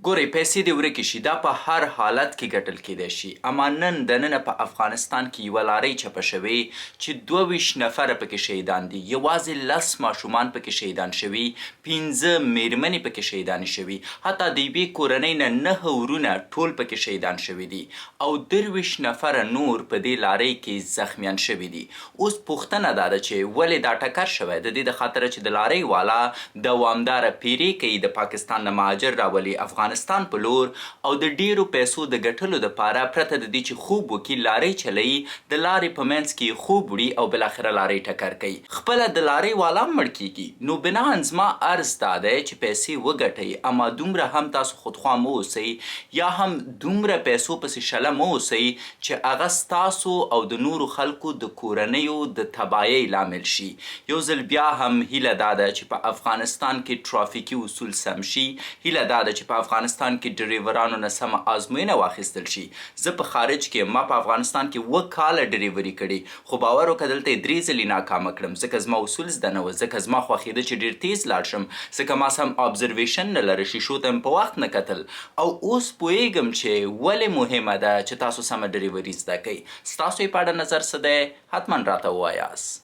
ګورئ پیسې دې ورکې شي دا په هر حالت کې ګټل کیدای شي اما نن دننه په افغانستان کې یوه لارۍ چپه شوې چې 22 نفره پکې شهیدان دي یوازې لس ماشومان پکې شهیدان شوي پنځه میرمنې پکې شهیدانې شوي حتی د یوې کورنۍ نه نهه ورونه ټول پکې شهیدان شوي دي او 23 نفره نور په دې لارۍ کې زخمیان شوي دي. اوس پوښتنه دا ده چې ولې دا ټکر شوی؟ د دې د خاطره چې د لارۍ والا دوامداره پیرې کوي، د پاکستان نه مهاجر راولي افغانستان په لور او د ډیرو پیسو د ګټلو د پاره پرته د دې چې خوب وکړي لارۍ چلوي، د لارې په منځ کې یې خوب وړي او بالاخره لارۍ ټکر کوي. خپله د لارۍ والا هم مړ کیږي. نو بناءً زما عرض دا دی چې پیسې وګټئ اما دومره هم تاسو خودخواه مه اوسئ یا هم دومره پیسو پسې شله مه اوسئ چې هغه ستاسو او د نورو خلکو د کورنیو د تباهۍ لامل شي. یو ځل بیا هم هیله دا ده چې په افغانستان کې ټرافیکي اصول سم شي، هیله دا ده چې په افغانستان کې ډریورانو نه سمه ازموینه واخیستل شي. زه په خارج کې یم، ما په افغانستان کې اووه کاله ډریوري کړې، خو باور وکړه دلته یې درې ځلي ناکامه کړم، ځکه زما اصول زده نه وه، ځکه زما خوښېده چې ډېر تېز لاړ شم، ځکه ما سم آبزروېشن نه لره، شیشو ته مې په وخت نه کتل او اوس پوهېږم چې ولې مهمه ده چې تاسو سمه ډریوري زده کړئ. ستاسو یې په اړه نظر څه دی؟ حتما راته ووایاست.